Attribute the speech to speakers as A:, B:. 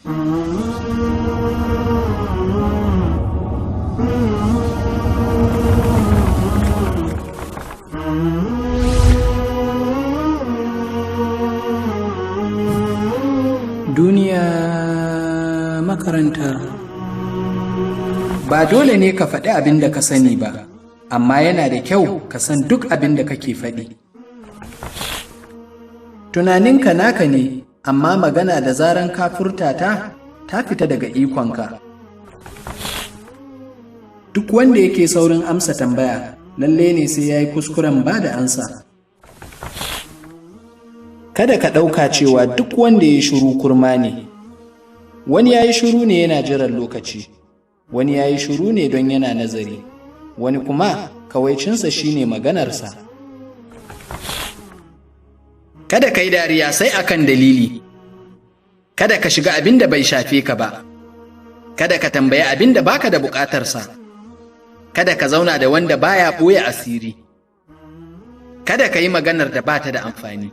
A: Duniya makaranta. Ba dole ne ka faɗi abin da ka sani ba, amma yana da kyau ka san duk abin da kake faɗi. Tunaninka naka ne, amma magana da zaran ka furta ta, ta fita daga ikonka. Duk wanda yake saurin amsa tambaya, lalle ne sai ya yi kuskuren ba da ansa. Kada ka ɗauka cewa duk wanda ya yi shiru kurma ne. Wani ya yi shiru ne yana jiran lokaci, wani ya yi shiru ne don yana nazari, wani kuma kawaicinsa shine maganarsa. Kada ka yi dariya sai akan dalili. Kada ka shiga abin da bai shafe ka ba. Kada ka tambayi abin da baka da buƙatarsa. Kada ka zauna da wanda baya ɓoye asiri. Kada ka yi maganar da bata da amfani.